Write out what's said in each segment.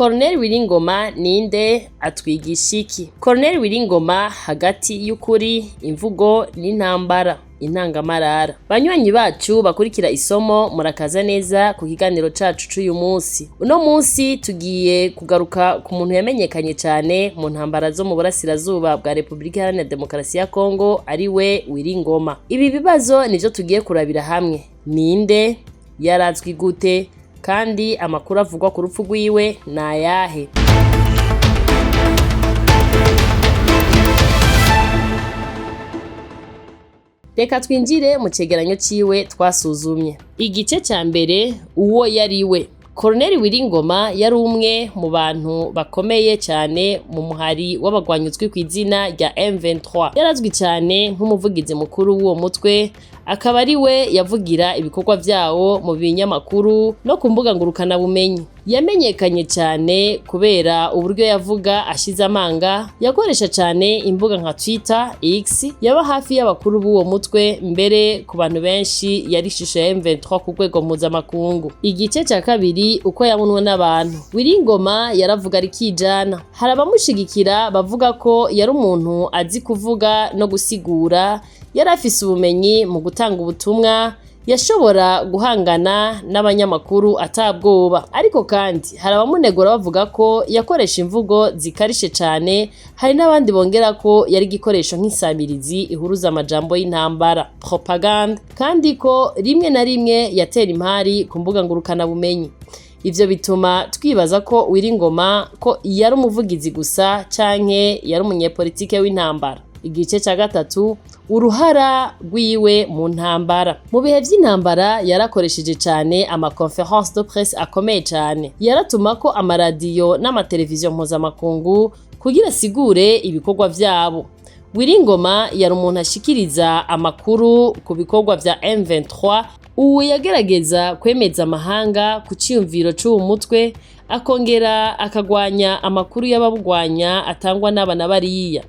Colonel Willy Ngoma ninde, atwigisha iki? Colonel Willy Ngoma hagati y'ukuri, imvugo n'intambara, intangamarara. Banywanyi bacu bakurikira isomo, murakaza neza ku kiganiro cacu c'uyu munsi. Uno munsi tugiye kugaruka ku muntu yamenyekanye cane mu ntambara zo mu burasirazuba bwa Repubulika Iharanira Demokarasi ya Kongo, ariwe Willy Ngoma. Ibi bibazo nivyo tugiye kurabira hamwe: ninde, yarazwi gute, kandi amakuru avugwa ku rupfu rwiwe ni ayahe? Reka twinjire mu cegeranyo ciwe twasuzumye. Igice ca mbere, uwo yari we. Colonel Willy Ngoma yari umwe mu bantu bakomeye cyane mu muhari w'abagwanyi uzwi ku izina rya M23. Yarazwi cyane nk'umuvugizi mukuru w'uwo mutwe, akaba ari we yavugira ibikorwa vyawo mu binyamakuru no ku mbuga ngurukanabumenyi. Yamenyekanye cyane kubera uburyo yavuga ashize amanga, yakoresha cyane imbuga nka Twitter, X, yaba hafi y'abakuru b'uwo mutwe, mbere ku bantu benshi yari ishusho ya M23 ku rwego mpuzamakungu. Igice cya kabiri, uko yabonwe n'abantu. Willy Ngoma yaravuga rikijana. Hari abamushigikira bavuga ko yari umuntu azi kuvuga no gusigura, yari afise ubumenyi mu gutanga ubutumwa, yashobora guhangana n'abanyamakuru atabwoba. Ariko kandi hari abamunegura bavuga ko yakoresha imvugo zikarishe cane, hari n'abandi bongera ko yari igikoresho nk'insamirizi ihuruza amajambo y'intambara, propaganda, kandi ko rimwe na rimwe yatera impari ku mbuga ngurukanabumenyi. Ivyo bituma twibaza ko Willy Ngoma ko yari umuvugizi gusa canke yari umunyepolitike w'intambara. Igice ca gatatu, uruhara rwiwe mu ntambara. Mu bihe vy'intambara yarakoresheje cane ama conférence de presse akomeye cane. Yaratuma ko amaradiyo n'amateleviziyo mpuzamakungu kugira asigure ibikorwa vyabo. Willy Ngoma yari umuntu ashikiriza amakuru ku bikorwa vya M23. Ubu yagerageza kwemeza amahanga ku ciyumviro c'uwo mutwe, akongera akagwanya amakuru y'ababugwanya atangwa n'aba na bariya.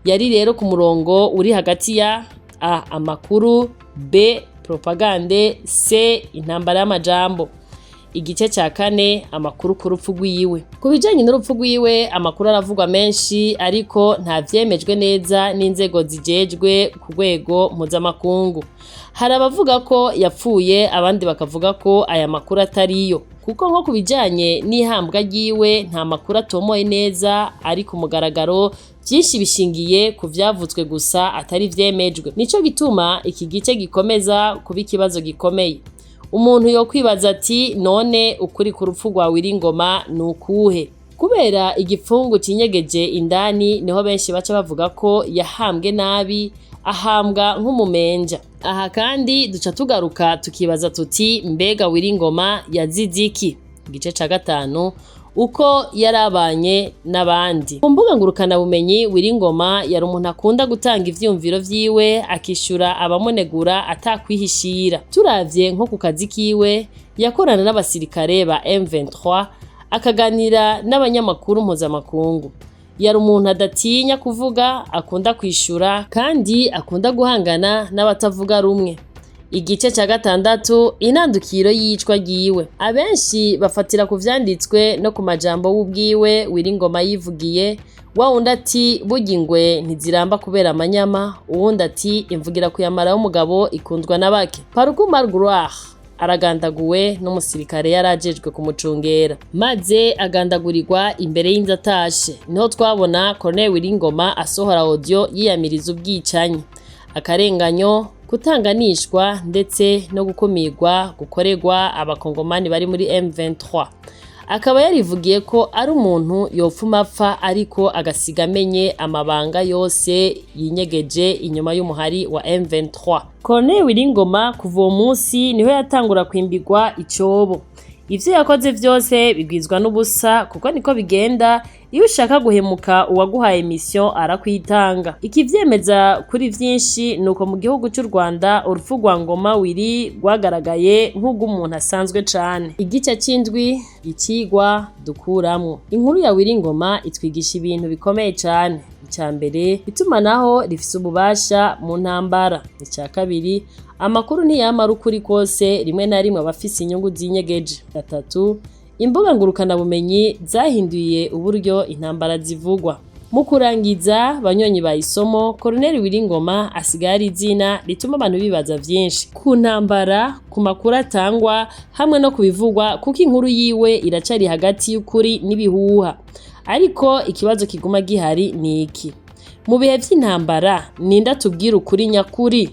Yari rero ku murongo uri hagati ya A, amakuru, B, propagande, C, intambara y'amajambo. Igice ca kane, amakuru ku rupfu rwiwe. Ku bijanye n'urupfu rwiwe, amakuru aravugwa menshi, ariko nta vyemejwe neza n'inzego zijejwe ku rwego mpuzamakungu. Hari abavuga ko yapfuye, abandi bakavuga ko aya makuru atariyo, kuko nko ku bijanye n'ihambwa ryiwe nta makuru atomoye neza ari ku mugaragaro. Vyinshi bishingiye ku vyavuzwe gusa atari vyemejwe. Nico gituma iki gice gikomeza kuba ikibazo gikomeye. Umuntu yokwibaza ati: none ukuri ku rupfu rwa Willy Ngoma ni ukuhe? Kubera igipfungu cinyegeje indani, niho benshi baca bavuga ko yahambwe nabi, ahambwa nk'umumenja. Aha kandi duca tugaruka tukibaza tuti: mbega Willy Ngoma yazize iki? Igice ca gatanu, uko yarabanye n'abandi. Ku mbuga ngurukanabumenyi, Willy Ngoma yari umuntu akunda gutanga ivyiyumviro vyiwe, akishura abamunegura atakwihishira. Turavye nko ku kazi kiwe, yakorana n'abasirikare ba M23, akaganira n'abanyamakuru mpuzamakungu. Yari umuntu adatinya kuvuga, akunda kwishura kandi akunda guhangana n'abatavuga rumwe. Igice ca gatandatu, intandukiro y'iyicwa ryiwe. Abenshi bafatira ku vyanditswe no ku majambo w'ubwiwe Willy Ngoma yivugiye. Wa wundi ati: burya ingwe ntiziramba kubera amanyama, uwundi ati: imvugira kuyamara w'umugabo ikundwa na bake. Paluku Magloire aragandaguwe n'umusirikare yarajejwe kumucungera, maze agandagurirwa imbere y'inzu atashe. Niho twabona Colonel Willy Ngoma asohora audio yiyamiriza ubwicanyi, akarenganyo, kutanganishwa ndetse no gukumirwa gukorerwa abakongomani bari muri M23. Akaba yarivugiye ko ari umuntu yopfuma apfa, ariko agasiga amenye amabanga yose yinyegeje inyuma y'umuhari wa M23. Colonel Willy Ngoma kuva uwo munsi niho yatangura kwimbigwa icobo. Ivyo yakoze vyose bigwizwa n'ubusa, kuko niko bigenda iyo ushaka guhemuka, uwaguhaye mission arakwitanga. Ikivyemeza kuri vyinshi nuko mu gihugu c'u Rwanda urupfu rwa Ngoma Willy rwagaragaye nk'urw'umuntu asanzwe cane. Igice c'indwi, icigwa dukuramwo. Inkuru ya Willy Ngoma itwigisha ibintu bikomeye cane. Ica mbere, itumanaho rifise ububasha mu ntambara. Ica kabiri, amakuru ntiyamara ukuri kose, rimwe na rimwe abafise inyungu zinyegeje. Gatatu, Imbuga ngurukanabumenyi zahinduye uburyo intambara zivugwa. Mu kurangiza, banywanyi ba Isomo, Colonel Willy Ngoma asigaye ari izina rituma abantu bibaza vyinshi ku ntambara, ku makuru atangwa hamwe no ku bivugwa, kuko inkuru yiwe iracari hagati y'ukuri n'ibihuha. Ariko ikibazo kiguma gihari ni iki: mu bihe vy'intambara, ninde atubwira ukuri nyakuri?